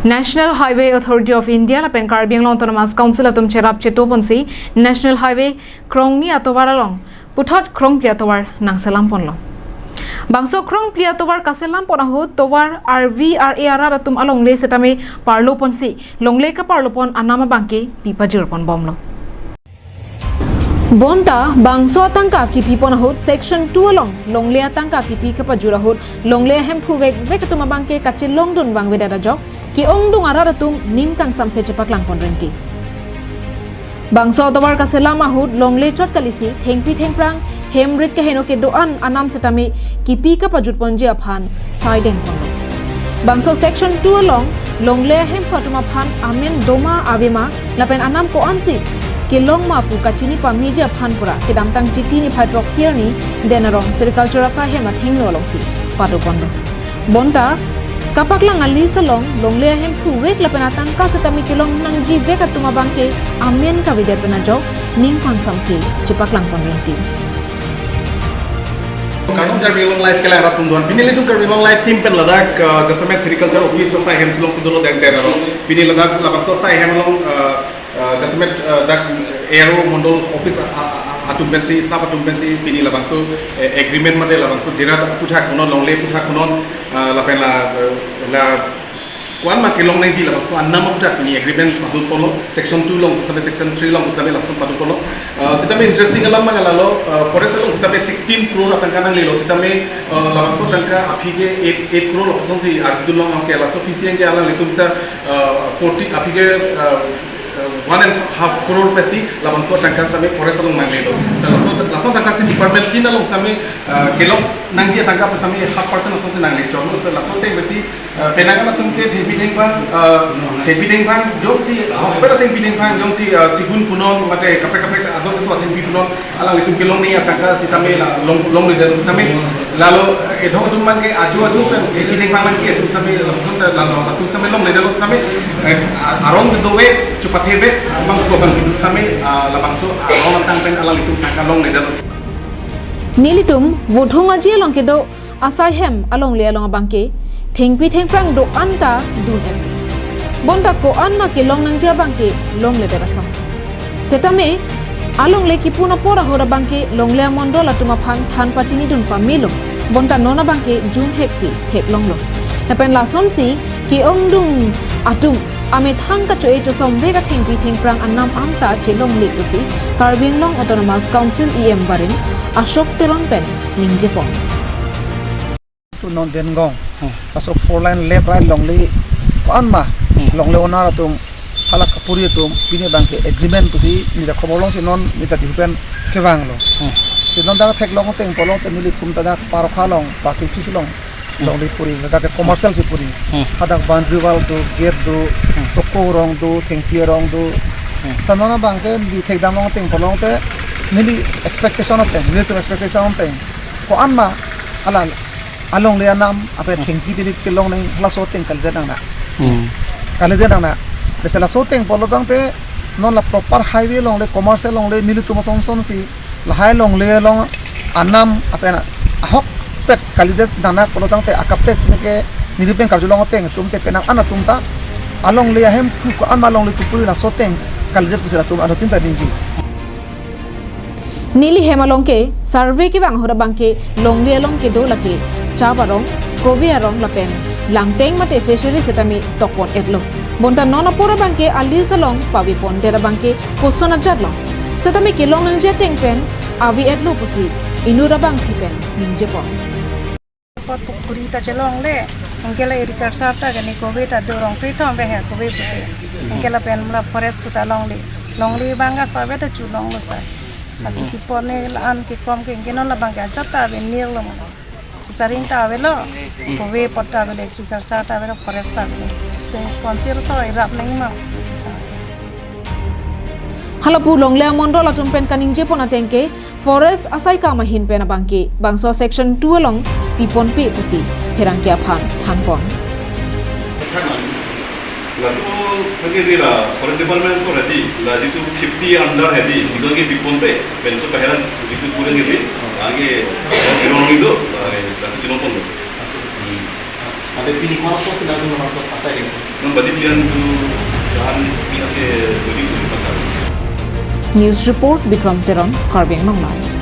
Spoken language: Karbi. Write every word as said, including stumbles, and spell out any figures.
National Highway Authority of India lapen Karbi Anglong Autonomous Council atum cherap cheto ponsi National Highway krongni atovar along puthot krongphli atovar nangselam ponlo. Bangso krongphli atovar kaselam pon ahut tovar R V R A arat atum alongle setame parlo ponsi longle kaparlo pon anam abangke pipajir pon bomlo. Bonta bangso atangka kipi pon ahut Section two along longle atangka kipi kapajur ahut longle ahem phuvek vek atum abangke kachelongdun vangvedet ajok ke-ongdung arat atum ning kangsamse chepaklang pon renti. Bangso atovar kaselam ahut longle chot kalisi thengpi thengphrang hem rit kaheno kedo-an anam setame kipi kapajut ponji aphan saideng ponlo. Bangso Section two along longle ahemphu atum aphan amen doma avema lapen anam ko-ansi kelong ma pu kachini pameji aphan pura kedamtang Chiti niphai throksi arni Den Arong Sericulture asai hem athengno alongsi pado ponlo. Bonta kapaklang alis along longle ahem phuvek lapen atangka setame kelong nangji vek atum abangke amen kavedet pen ajok ning kangsamse chepaklang pon renti. Kardom Karbi Anglong Live kelang rat atum doan. Pini ilitum Karbi Anglong Live team pen ladak, uh, jasemet Sericulture Office asai hem silong sudulo dak der aro. Pini ladak labangso asai hem along, uh, uh, jasemet, uh, dak A R O Mondol Office a, a, a, atum pensi, staff atum pensi pini labangso, eh, agreement mate labangso jera puthak kono longle puthak kono, uh, lapen la, uh, la ko-an ma kelong nangji labangso anam aputhak pini agreement padun ponlo, Section two along pusitame Section three along pusitame labangso padun ponlo. Ah, sitame interesting alam abang lalo, ah, forest along sitame sixteen crore atangka nanglelo, sitame, ah, labangso atangka aphi ke eight, eight crore lapuson si arjudun long ke laso P C N ke alanglitum ta, ah, forty aphi ke, ah, ah, one and half crore pensi labangso atangka sitame forest along nanglelo. Laso, laso atangka si department tin along sitame, ah, kelong nangji atangka pusitame half percent lason si nangle chorno, laso ateng pensi, eh, penang atum ke thengpi thengphrang, eh, thengpi thengphrang, jongsi, ahokpet athengpi thengphrang, jongsi, eh, sigun punon, mate kaprek kaprek ador keso athengpi punon, alanglitum kelong ni atangka sitame la long, longledetlo sitame, lalo, eh, edhok atum abangke ajo ajo pen, thengpi thengphrang abangke atum sitame, lapuson ta lalo, atum sitame longledetlo sitame, eh, a-, arong dove, chupathe ve, abang ko abang atum sitame, ah, labangso, arong atang pen alanglitum tangka longledetlo. Nelitum, Vothung Aji along kedo, asai hem alongle along abangke, thengpi thengphrang do-an ta dun-et. Bonta ko-an ma kelong nangji abangke longledet asong. Setame, alongle kipun apor ahut abangke longle amondol atum aphan than pachinidun pamelo. Bonta non abangke jumhek si theklonglo. Lapen lasonsi ke-ongdung atum amethang kacho-e chosom vek athengpi thengphrang anam anta chelongle pusi Karbi Anglong Autonomous Council E M Barim Ashok Teron pen ningje pon. Tu non Dengong. Hmm. Laso four lane left right longle ko-an ma. Hmm. Longle owner atum hala kapuri atum pini abangke agreement pusi neta khobor longsi non neta dihupen kevanglo. Hmm. Si non dak theklong ateng pulote nelitum ta dak Parokha along, Party Office along. Hmm. Longle puri, dak commercial si puri. Hmm. Hadak boundary wall do, gate do, Hmm. toko arong do, thengpi arong do. Hmm. Si non abangke neli thekdamlong ateng pulote neli expectation ateng, nelitum expectation ateng. Ko-an ma hala alongle anam ape Hmm. thengpi tiri kelong nang laso ateng kalidet nang na. Hmm. Kalidet nang na. Bese laso ateng pulo tangte non la proper highway longle, commercial longle, nelitum asonson si lahai longle along anam ape na ahokpet kalidet nang na pulo tangte akaprek neke nelipen karjulong ateng atum te penang an atum ta alongle ahemphu ko-an ma longle kipuri laso ateng kalidet pusi latum anuttin ta ningje. Neli hem along ke survey kevang ahut abangke longle along kedo lake chap arong, kove arong lapen langteng mate fishery setame tokpon-etlo. Bonta non apor abangke alis along pavepondet abangke koson ajatlo. Setame kelong nangji ateng pen ave-etlo pusi inut abangpi pen ningje pon. Pot pukhuri ta chelongle, anke la agriculture ta kani kove ta do rong pe thom be he kove pute. Anke lapen la forest thu ta longle. Longle abang ka save ta chelonglo sai. Lasi kipon ne la-an kekom ke anke non labang ke ajat ta ave nirlo ma. Saring ta avelo, kove pot ta avelo, agriculture ta avelo, forest ta avelo. Si council so irap nangma. Halapu longle amondol atum pen kaningje pon ateng ke, forest asai kam ahin pen abangke bangso Section two along piponpe pusi pherangke aphan thanpon. Latum hake di la forest department so hedi la jitu fifty under hedi, itum ke piponpe, penso kaheran jitu pura hedi, anke kilo nang itum, la jitu chelongponlo. Ante pini ko-an ason si latum laso Nang badi pian tu jahan pi ake budi budi pakar. News report, Bikram Teron, Karbi Anglong Live.